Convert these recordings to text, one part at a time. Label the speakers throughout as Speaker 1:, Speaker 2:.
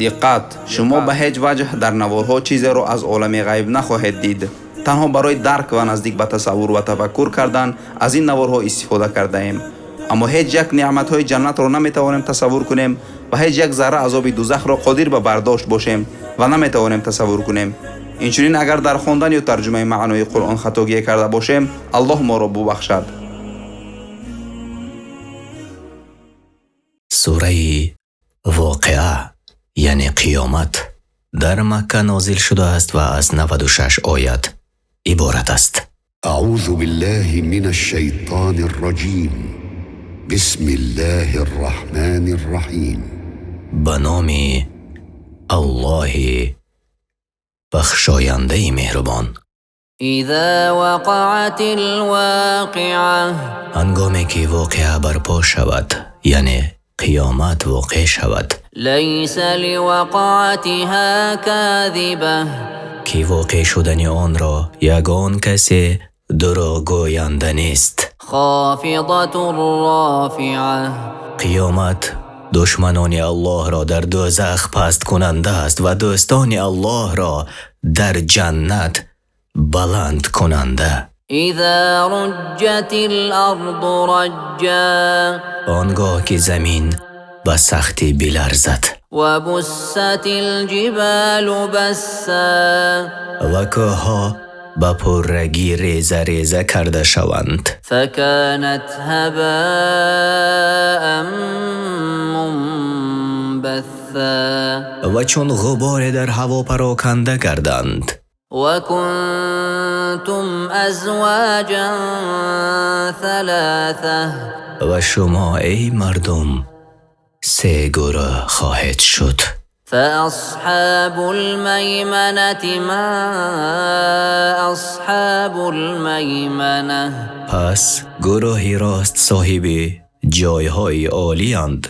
Speaker 1: Диққат! Шумо ба ҳеҷ ваҷҳ дар наворҳо чизеро аз олами ғайб нахоҳед дид. Танҳо барои дарк ва наздик ба тасаввур ва тафаккур кардан аз ин наворҳо истифода кардаем. Аммо ҳеҷ як неъматҳои ҷаннатро наметавонем тасаввур кунем ва ҳеҷ як зарра азоби дузахро қодир ба бардошт бошем ва наметавонем тасаввур кунем. Инчунин агар дар хондан ё тарҷумаи маънои Қуръон хатогие карда бошем, Аллоҳ моро бубахшад.
Speaker 2: Сураи Воқеа, яъне Қиёмат, дар Макка нозил шудааст ва аз 96 оят иборат аст.
Speaker 3: Аъузу биллаҳи минаш-шайтонир-роҷим. Бисмиллаҳир-раҳмонир-раҳим.
Speaker 2: Ба номи Аллоҳи бахшояндаи меҳрубон.
Speaker 4: Иза вақаатил воқиа,
Speaker 2: ҳангоме ки воқеа барпо шавад, яъне қиёмат воқеъ шавад.
Speaker 4: Лайса ливақаатиҳа козиба,
Speaker 2: ки воқеъ шудани онро ягон касе дурӯғгӯянда нест.
Speaker 4: Хофизатун рофиа,
Speaker 2: қиёмат душманони Аллоҳро дар дӯзах паст кунанда аст ва дӯстони Аллоҳро дар ҷаннат баланд кунанда.
Speaker 4: Иза руҷҷатил арзу раҷҷа,
Speaker 2: он гоҳ ки замин ба сахтӣ биларзад.
Speaker 4: Ва буссатил ҷиболу басса,
Speaker 2: ва кӯҳҳо ба пуррагӣ реза реза карда шаванд.
Speaker 4: Факанат ҳабаан мунбасса,
Speaker 2: ва чун ғуборе дар ҳаво пароканда гарданд.
Speaker 4: Ва кунтум азвоҷан салоса,
Speaker 2: ва шумо эй мардум се гурӯҳ хоҳед шуд.
Speaker 4: Фаасҳобул майманати ма асҳобул маймана,
Speaker 2: пас гурӯҳи рост соҳиби ҷойҳои олиянд,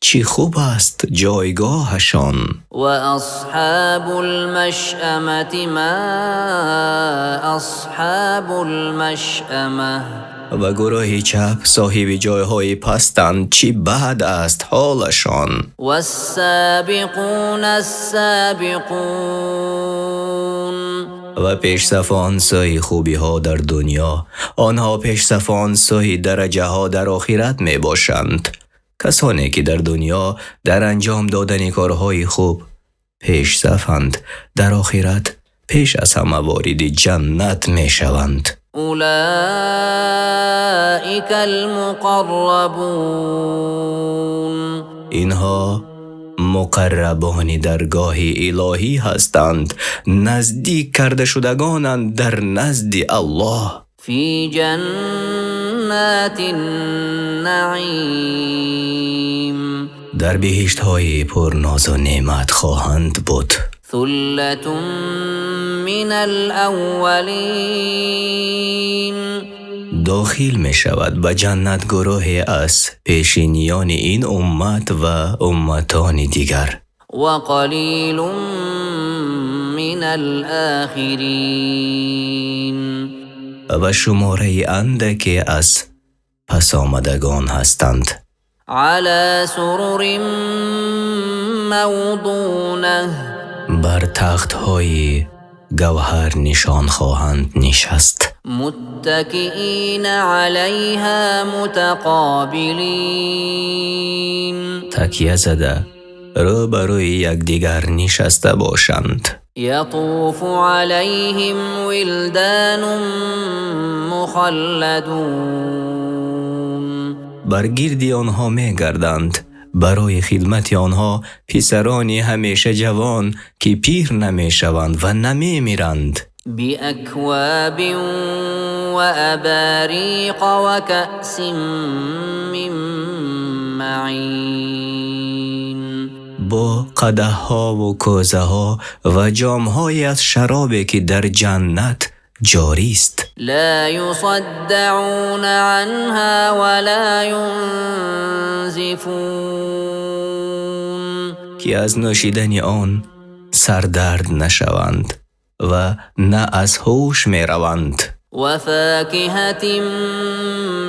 Speaker 2: чӣ хуб аст ҷойгоҳашон.
Speaker 4: Ва асҳобул машъамати ма асҳобул машъама,
Speaker 2: ва гурӯҳи чап соҳиби ҷойҳои пастанд, чӣ бад аст ҳолашон.
Speaker 4: Вассобиқунассобиқун,
Speaker 2: ва пешсафон сӯи хубиҳо дар дунё, онҳо пешсафон сӯи дараҷаҳо дар охират мебошанд. Касоне ки дар дунё дар анҷом додани корҳои хуб пешсафанд, дар охират пеш аз ҳама вориди ҷаннат мешаванд.
Speaker 4: Улоикал муқаррабун,
Speaker 2: инҳо муқаррабони даргоҳи илоҳӣ ҳастанд, наздик карда шудагонанд дар назди Аллоҳ.
Speaker 4: Фи ҷаннатин наим,
Speaker 2: дар биҳиштҳои пурнозу неъмат хоҳанд буд.
Speaker 4: Суллатун минал аввалин,
Speaker 2: дохил мешавад ба ҷаннат гурӯҳе аз пешиниёни ин уммат ва умматони дигар.
Speaker 4: Ва қалилун минал охирин,
Speaker 2: ва шумораи андаке аз пасомадагон ҳастанд.
Speaker 4: Ала сурурин мавдуна,
Speaker 2: бар тахтҳои гавҳар нишон хоҳанд нишаст.
Speaker 4: Муттакиина алайҳа мутақобилин,
Speaker 2: такя зада рӯ ба рӯи якдигар нишаста бошанд.
Speaker 4: Ятуфу алайҳим вилданун мухалладун,
Speaker 2: бар гирди онҳо мегарданд барои хидмати онҳо писарони ҳамеша ҷавон ки пир намешаванд ва намемиранд.
Speaker 4: Биаквобин ва абориқа ва каъсин мин маъин,
Speaker 2: бо қадаҳҳо ва кӯзаҳо ва ҷомҳое аз шаробе ки дар ҷаннат ҷорист.
Speaker 4: Ло юсаддаъуна анҳо ва ло юнзифун,
Speaker 2: ки аз нӯшидани он сардард нашаванд ва на аз ҳуш мераванд.
Speaker 4: Ва фокиҳатин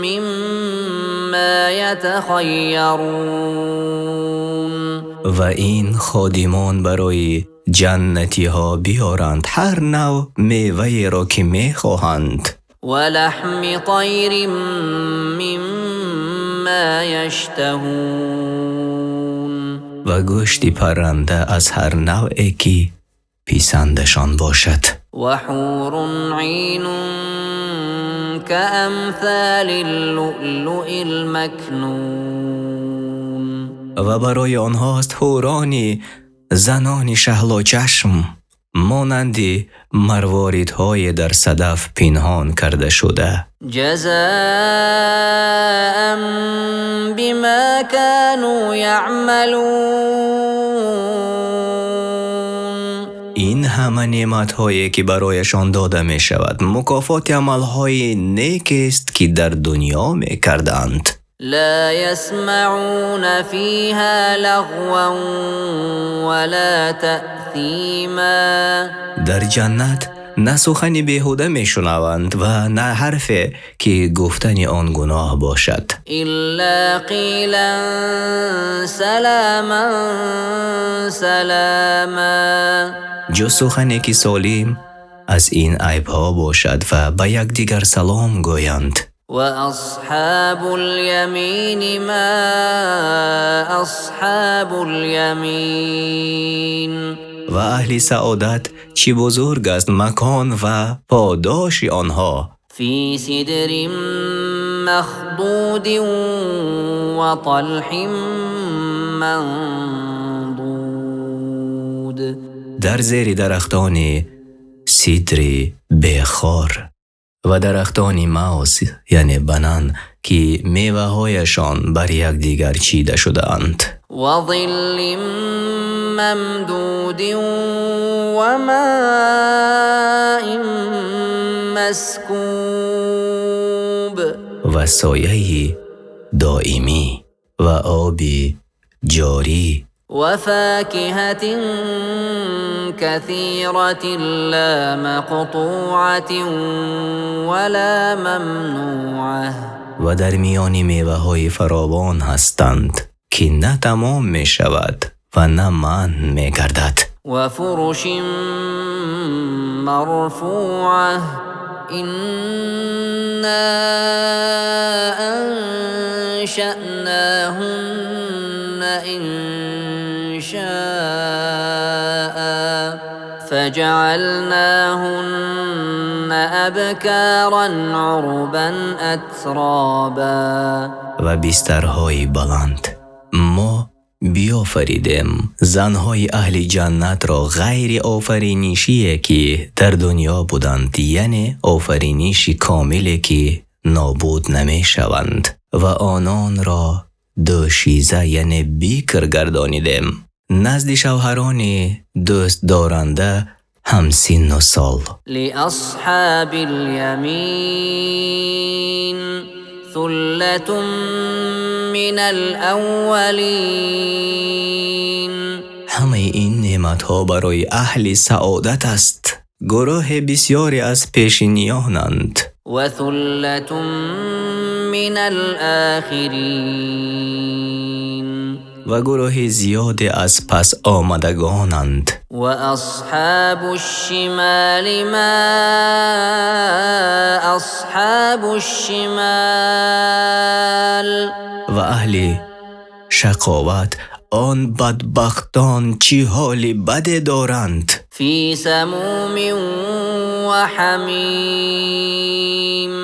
Speaker 4: мимма ятахайярун,
Speaker 2: Ва ин ходимон барои ҷаннатиҳо биёранд ҳар навъ меваеро, ки мехоҳанд.
Speaker 4: ولحم طير مما يشتهون.
Speaker 2: Ва гӯшти парранда аз ҳар навъе, ки писандашон бошад.
Speaker 4: وحور عين كأمثال اللؤلؤ المكنون.
Speaker 2: Ва барои онҳост ҳурони занони шаҳлочашм, монанди марворидҳое дар садаф пинҳон карда шуда.
Speaker 4: جزاء بما كانوا يعملون.
Speaker 2: Ин ҳама неъматҳое, ки барояшон дода мешавад, мукофоти амалҳои некест, ки дар дунё мекарданд.
Speaker 4: لا يسمعون فيها لغوا ولا تأثيما.
Speaker 2: Дар ҷаннат на сухани беҳуда мешунаванд ва на ҳарфе, ки гуфтани он гуноҳ бошад.
Speaker 4: إلا قيلا سلاما سلاما.
Speaker 2: Ҷуз сухане, ки солим аз ин айбҳо бошад ва ба якдигар салом гӯянд.
Speaker 4: وأصحاب اليمين ما أصحاب اليمين.
Speaker 2: Ва аҳли саодат, чӣ бузург аст макон ва подоши онҳо!
Speaker 4: في سدر مخضود وطلح منضود.
Speaker 2: Дар зери дарахтони сидри бехор ва дарахтони мавз, яъне банан, ки меваҳояшон бар якдигар чида шудаанд.
Speaker 4: وظل ممدود وماء مسكوب.
Speaker 2: Ва сояи доимӣ ва оби ҷорӣ.
Speaker 4: وفاكهة كثيرة لا مقطوعة ولا ممنوعة.
Speaker 2: Ва дар миёни меваҳои фаровон ҳастанд, ки на тамом мешавад ва на манъ мегардад.
Speaker 4: وفرش مرفوعة إنا أنشأناهن إنشاء فجعلناهن أبكارا عربا أترابا.
Speaker 2: Ва бистарҳои баланд. Мо биёфаридем занҳои аҳли ҷаннатро ғайри офаринишие, ки дар дунё буданд, яъне офариниши комиле, ки нобуд намешаванд, ва ононро дӯшиза, яъне бикр гардонидем, назди шавҳарони дӯстдоранда ҳамсинну сол.
Speaker 4: لأصحاب اليمين ثلة من الأولين.
Speaker 2: Ҳамаи ин неъматҳо барои аҳли саодат аст, гурӯҳи бисёре аз пешиниёнанд.
Speaker 4: وثلة من الآخرين.
Speaker 2: Ва гурӯҳи зиёде аз пас омадагонанд.
Speaker 4: وأصحاب الشمال ما أصحاب الشمال.
Speaker 2: Ва аҳли шақоват, он бадбахтон, чӣ ҳоли баде доранд!
Speaker 4: في سموم وحميم.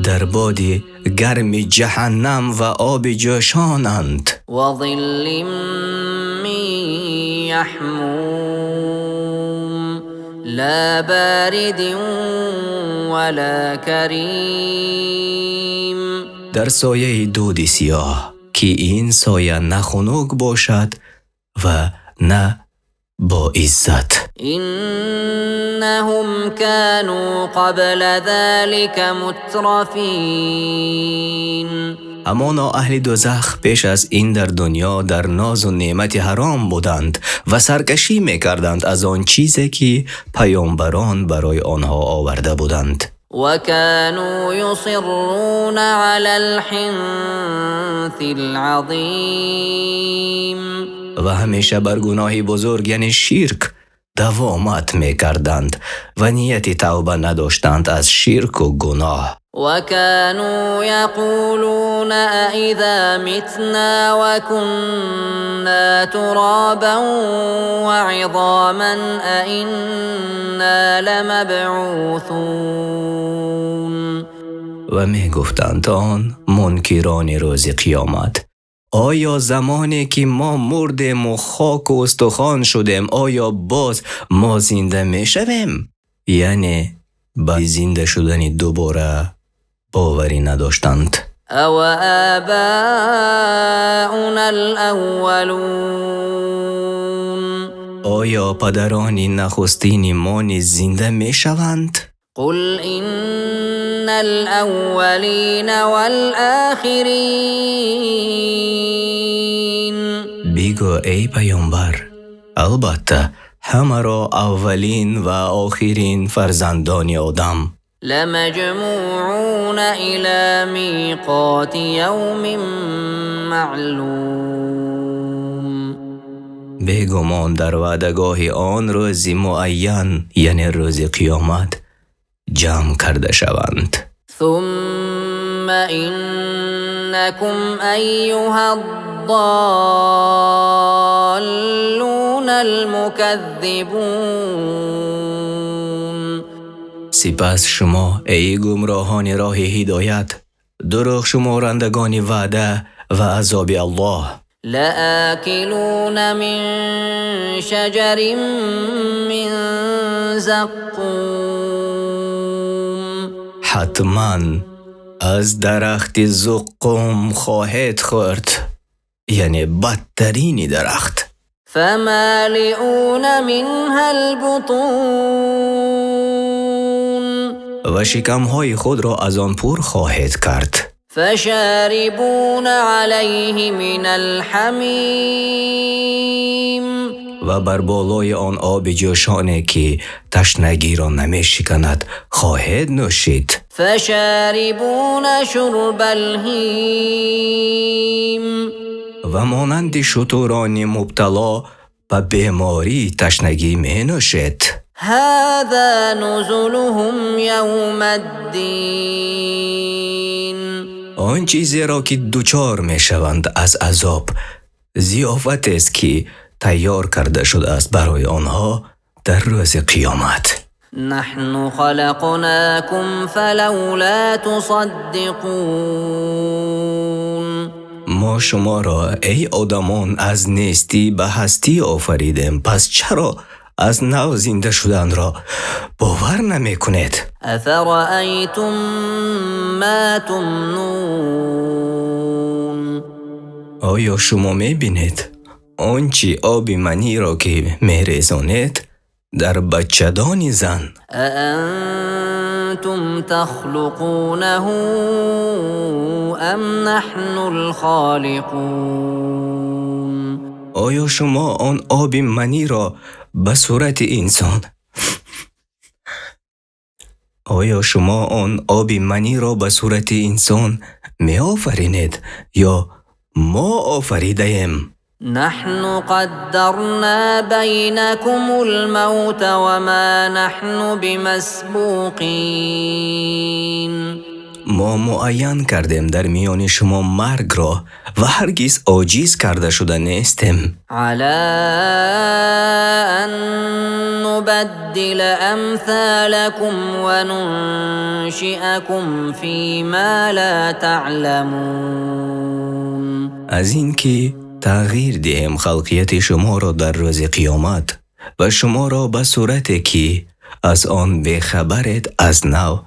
Speaker 2: Дар боди гарми ҷаҳаннам ва оби ҷӯшонанд.
Speaker 4: وظل من يحموم لا بارد ولا كريم.
Speaker 2: Дар сояи дуди сиёҳ, ки ин соя на хунук бошад ва на боиззат.
Speaker 4: إنهم كانوا قبل ذلك مترفين.
Speaker 2: Ҳамоно аҳли дӯзах пеш аз ин дар дунё дар нозу неъмати ҳаром буданд ва саркашӣ мекарданд аз он чизе, ки паёмбарон барои онҳо оварда буданд.
Speaker 4: وكانوا يصرون على الحنث العظيم.
Speaker 2: Ва ҳамеша бар гуноҳи бузург, яъне ширк, давомат мекарданд ва нияти тавба надоштанд аз ширку гуноҳ.
Speaker 4: وكانوا يقولون أإذا متنا وكنا ترابا وعظاما أإنا لمبعوثون.
Speaker 2: Ва мегуфтанд он мункирони рӯзи қиёмат: оё замоне ки мо мурдем ва хоку устухон шудем, оё боз мо зинда мешавем? Яъне ба зинда шудани дубора боварӣ надоштанд.
Speaker 4: أوآباؤنا الأولون.
Speaker 2: Оё падарони нахустини мо низ зинда мешаванд?
Speaker 4: قل إن الأولين والآخرين.
Speaker 2: Бигӯ, эй паёмбар, албатта ҳамаро аввалин ва охирин фарзандони Одам
Speaker 4: لمجموعون إلى ميقات يوم معلوم.
Speaker 2: Бегумон дар ваъдагоҳи он рӯзи муайян, яъне рӯзи қиёмат, ҷамъ карда шаванд.
Speaker 4: ثم إنكم أيها الضالون المكذبون.
Speaker 2: Сипас шумо, эй гумроҳони роҳи ҳидоят, дурӯғ шуморандагони ваъда ва азоби Аллоҳ,
Speaker 4: لآكلون من شجر من زقوم.
Speaker 2: Ҳатман аз дарахти зуққум хоҳед хӯрд, яъне бадтарини дарахт.
Speaker 4: فمالئون منها البطون.
Speaker 2: Ва шикамҳои худро аз он пур хоҳед кард.
Speaker 4: فشاربون عليه من الحميم.
Speaker 2: Ва бар болои он оби ҷӯшоне, ки ташнагиро намешиканад, хоҳед нӯшид.
Speaker 4: فشاربون شرب الهيم.
Speaker 2: Ва монанди шутурони мубтало ба бемории ташнагӣ менӯшед.
Speaker 4: هذا نزلهم يوم الدين.
Speaker 2: Он чизеро, ки дучор мешаванд аз азоб, зиёфатест, ки тайёр карда шудааст барои онҳо дар рӯзи қиёмат.
Speaker 4: نحن خلقناكم فلولا تصدقون.
Speaker 2: Мо шуморо, эй одамон, аз нестӣ ба ҳастӣ офаридем, пас чаро аз нав зинда шуданро бовар намекунед?
Speaker 4: أفرأيتم ما تمنون.
Speaker 2: Оё шумо мебинед он чи оби маниро, ки мерезонед дар бачадони зан?
Speaker 4: أأنتم تخلقونه أم نحن الخالقون.
Speaker 2: Оё шумо он оби маниро ба сурати инсон, оё шумо он оби маниро ба сурати инсон меофаринед ё мо офаридаем?
Speaker 4: نحن قدرنا بينكم الموت وما نحن بمسبوقين.
Speaker 2: Мо муайян кардем дар миёни шумо маргро ва ҳаргиз оҷиз карда шуда нестем.
Speaker 4: على أن نبدل أمثالكم وننشئكم فيما لا تعلمون.
Speaker 2: Аз ин ки тағйир диҳем халқияти шуморо дар рӯзи қиёмат ва шуморо ба сурате, ки аз он бехабаред, аз нав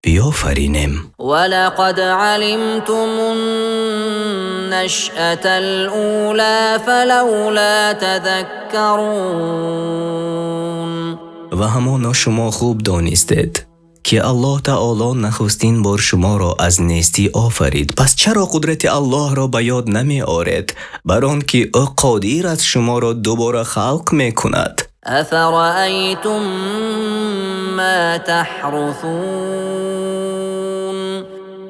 Speaker 2: биёфаринем.
Speaker 4: ولقد علمتم النشأة الأولى فلولا تذكرون.
Speaker 2: Ва ҳамоно шумо хуб донистед, ки Аллоҳ Таоло нахустин бор шуморо аз нестӣ офарид, пас чаро қудрати Аллоҳро ба ёд намеоред, бар он ки ӯ қодир аст шуморо дубора халқ мекунад?
Speaker 4: أفرأيتم ما تحرثون.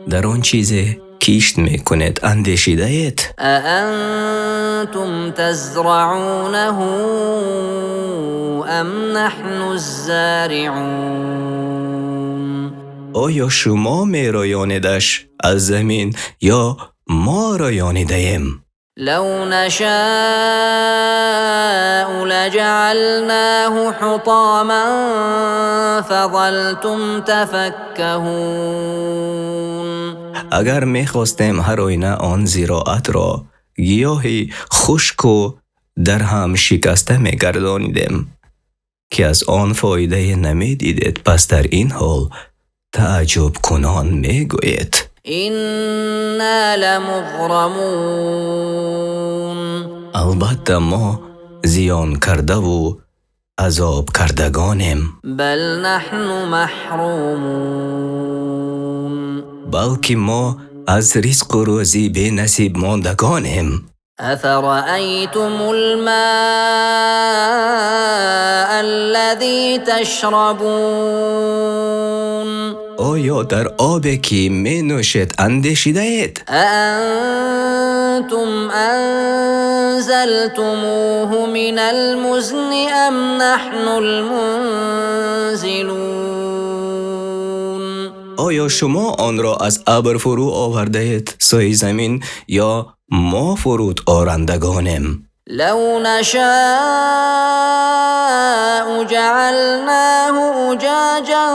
Speaker 2: Дар он чизе, кишт мекунед андешидаед?
Speaker 4: أأنتم تزرعونه أم نحن الزارعون
Speaker 2: Оё шумо мероёнедаш аз замин ё мо роёнидаем?
Speaker 4: لو نشاء لجعلناه حطاما فظلتم تفكهون.
Speaker 2: Агар мехостем, ҳар оина он зироатро гиёҳи хушку дар ҳам шикаста мегардонидем, ки аз он фоидае намедидед. Пас дар ин ҳол тааҷҷубкунон мегӯед:
Speaker 4: إنا لمغرمون.
Speaker 2: Албатта, мо зиён кардаву азоб кардагонем.
Speaker 4: بل نحن محرومون.
Speaker 2: Балки мо аз ризқу рӯзӣ бенасиб мондагонем.
Speaker 4: أفرأيتم الماء الذي تشربون؟
Speaker 2: Оё дар обе, ки менӯшед, андешидаед?
Speaker 4: أأنتم أنزلتموه من المزن أم نحن المنزلون؟
Speaker 2: Оё шумо онро аз абр фурӯ овардаед сӯи замин ё мо фуруд орандагонем?
Speaker 4: لو نشاء جعلناه أجاجا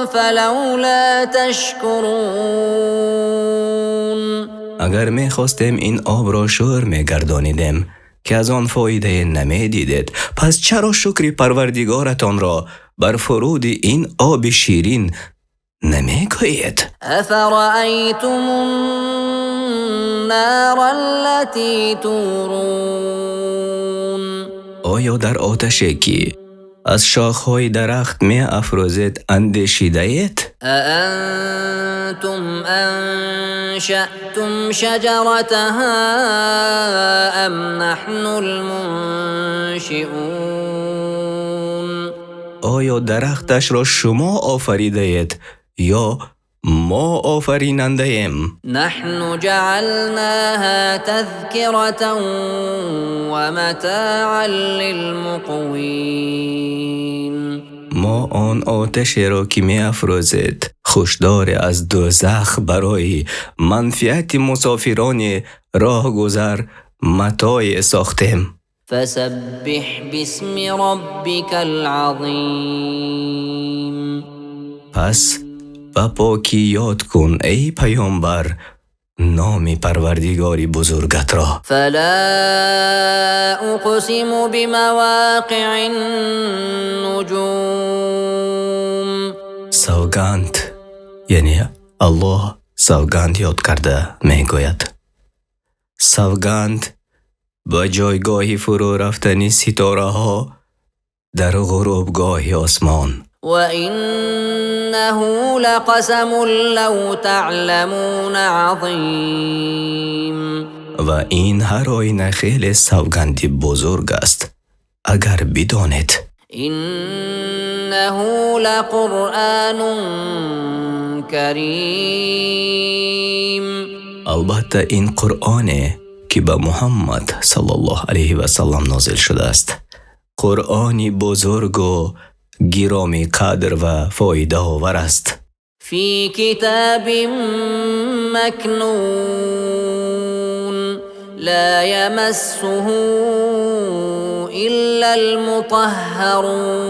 Speaker 4: فلولا تشكرون.
Speaker 2: Агар мехостем, ин обро шӯр мегардонидем, ки аз он фоидае намедидед. Пас чаро шукри Парвардигоратонро бар фуруди ин оби ширин намегӯед?
Speaker 4: أفرأيتم النار التي تورون؟
Speaker 2: Оё дар оташе, ки аз шохҳои дарахт меафрӯзед, андешидаед?
Speaker 4: أأنتم أنشأتم شجرتها أم نحن المنشئون؟
Speaker 2: Оё дарахташро шумо офаридаед ё мо офаринандаем?
Speaker 4: نحن جعلناها تذكرة ومتاعا للمقوين.
Speaker 2: Мо он оташеро, ки меафрӯзед, хушдоре аз дӯзах барои манфиати мусофирони роҳгузар матое сохтем.
Speaker 4: فسبح باسم ربك العظيم.
Speaker 2: Пас ба покӣ ёд кун, эй паёмбар, номи Парвардигори бузургатро.
Speaker 4: فلا أقسم بمواقع النجوم.
Speaker 2: Савганд, яъне Аллоҳ савганд ёд карда мегӯяд: савганд ба ҷойгоҳи фурӯ рафтани ситораҳо дар ғурубгоҳи осмон.
Speaker 4: وإنه لقسم لو تعلمون عظيم.
Speaker 2: Ва ин ҳар оина хеле савганди бузург аст, агар бидонед.
Speaker 4: إنه لقرآن كريم.
Speaker 2: Албатта, ин Қуръоне, ки ба Муҳаммад саллаллоҳу алайҳи васаллам нозил шудааст, Қуръони бузургу гиромӣ қадр ва фоидаовар аст.
Speaker 4: في كتاب مكنون لا يمسه إلا المطهرون.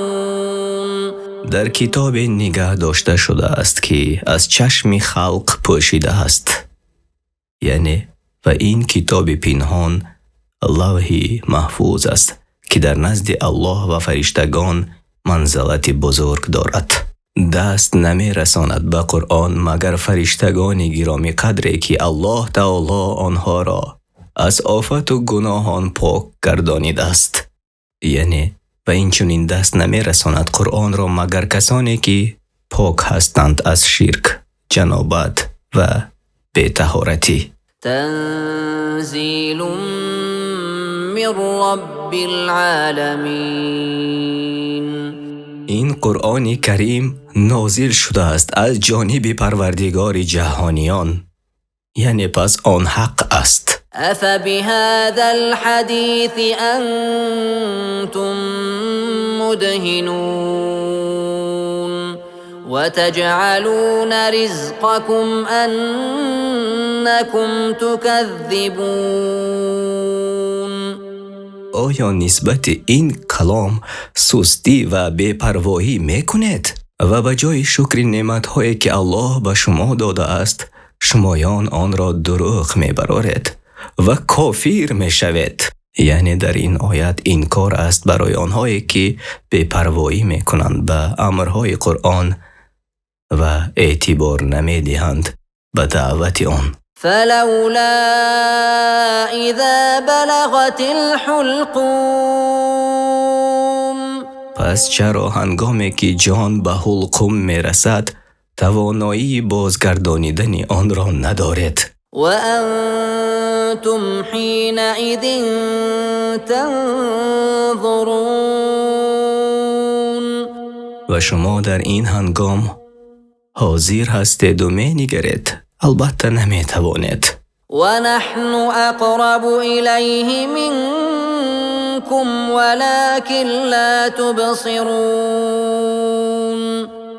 Speaker 2: Дар китобе нигаҳ дошта шудааст, ки аз чашми халқ пӯшида аст, яъне ва ин китоби пинҳон Лавҳи Маҳфуз аст, ки дар назди Аллоҳ ва фариштагон манзалати бузург дорад. Даст намерасонад ба Қуръон, магар фариштагони гиромӣ қадре, ки Аллоҳ таоло онҳоро аз офату гуноҳон пок гардонидааст. Яъне ва инчунин даст намерасонад Қуръонро, магар касоне, ки пок ҳастанд аз ширк, ҷанобат ва бетаҳоратӣ.
Speaker 4: تنزيل من رب العالمين.
Speaker 2: Ин Қуръони Карим нозил шудааст аз ҷониби Парвардигори ҷаҳониён. Яъне пас он ҳақ аст.
Speaker 4: أفبهذا الحديث أنتم مدهنون وتجعلون رزقكم أنكم تكذبون.
Speaker 2: Оё нисбати ин калом сустӣ ва бепарвоӣ мекунед ва ба ҷои шукри неъматҳое ки Аллоҳ ба шумо додааст, шумоён онро дурӯғ мебароред ва кофир мешавед? Яъне дар ин оят инкор аст барои онҳое ки бепарвоӣ мекунанд ба амрҳои Қуръон ва эътибор намедиҳанд ба даъвати он.
Speaker 4: فلولا إذا بلغت الحلقوم.
Speaker 2: Пас чаро ҳангоме ки ҷон ба ҳулқум мерасад, тавоноии бозгардонидани онро надоред?
Speaker 4: وأنتم حينئذ تنظرون.
Speaker 2: Ва шумо дар ин ҳангом ҳозир ҳастеду менигаред, албатта наметавонед.
Speaker 4: ونحن أقرب إليه منكم ولكن لا تبصرون.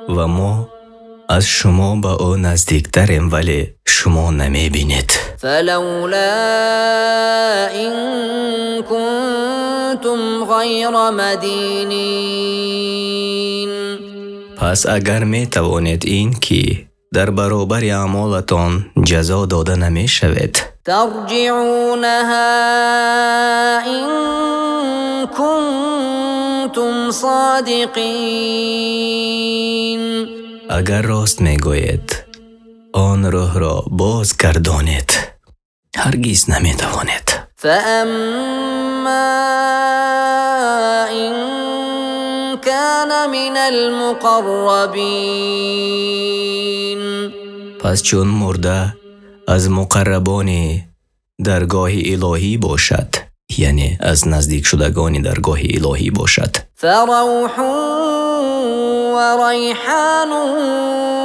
Speaker 2: Ва мо аз шумо ба ӯ наздиктарем, вале шумо намебинед.
Speaker 4: فلولا إن كنتم غير مدينين.
Speaker 2: Пас агар метавонед ин ки дар баробари аъмолатон ҷазо дода намешавед,
Speaker 4: ترجعونها إن كنتم صادقين.
Speaker 2: Агар рост мегӯед, он рӯҳро боз гардонед. Ҳаргиз наметавонед.
Speaker 4: فأما إن كان من المقربين.
Speaker 2: Пас чун мурда аз муқаррабони даргоҳи илоҳӣ бошад, яъне аз наздикшудагони даргоҳи илоҳӣ бошад,
Speaker 4: فروح وريحان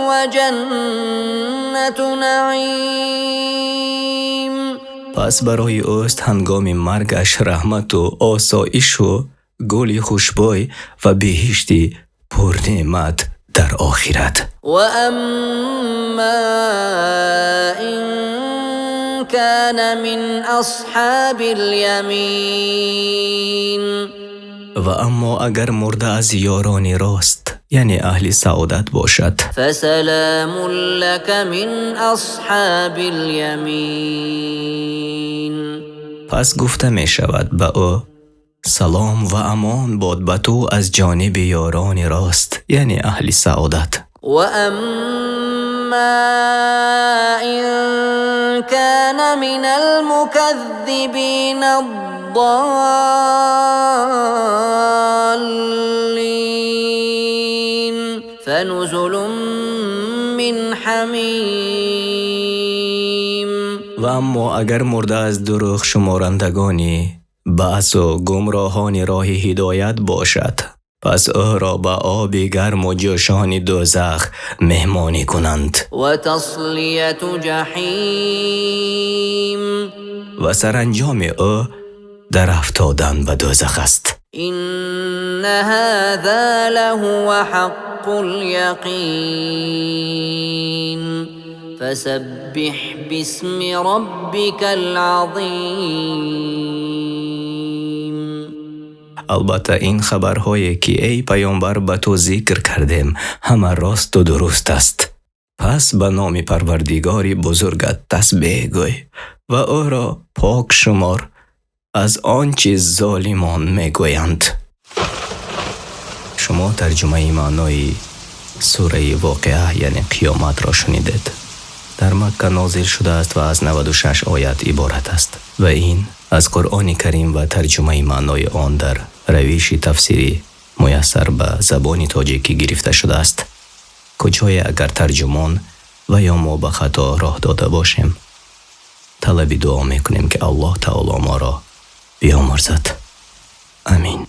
Speaker 4: وجنة نعيم.
Speaker 2: Пас барои ӯст ҳангоми маргаш раҳмату осоишу гули хушбӯй ва биҳишти пурнеъмат дар охират.
Speaker 4: وأما إن كان من أصحاب اليمين.
Speaker 2: Ва аммо агар мурда аз ёрони рост, яъне аҳли саодат бошад,
Speaker 4: فسلام لك من أصحاب اليمين.
Speaker 2: Пас гуфта мешавад ба ӯ: салом ва амон бод ба ту аз ҷониби ёрони рост, яъне аҳли саодат.
Speaker 4: وأما إن كان من المكذبين الضالين فنزل من حميم.
Speaker 2: Ва аммо агар мурда аз дурӯғ шуморандагони баъсу гумроҳони роҳи ҳидоят бошад, пас ӯро ба оби гарму ҷӯшони дӯзах меҳмонӣ кунанд.
Speaker 4: وتصلية جحيم.
Speaker 2: Ва саранҷоми ӯ дар афтодан ба дӯзах аст.
Speaker 4: إن هذا لهو حق اليقين فسبح باسم ربك العظيم.
Speaker 2: Албатта, ин хабарҳое ки, эй паёмбар, ба ту зикр кардем, ҳама росту дуруст аст. Пас ба номи Парвардигори бузургат тасбеҳ гӯй ва ӯро пок шумор аз он чиз золимон мегӯянд. Шумо тарҷумаи маънои сураи Воқеа, яъне Қиёматро шунидед. Дар Макка нозил шудааст ва аз 96 оят иборат аст. Ва ин аз Қуръони Карим ва тарҷумаи маънои он дар равиши тафсири муяссар ба забони тоҷикӣ гирифта шудааст. Куҷое агар тарҷумон ва ё мо ба хато роҳ дода бошем, талаби дуо мекунем, ки Аллоҳ таоло моро биёмурзад. Амин.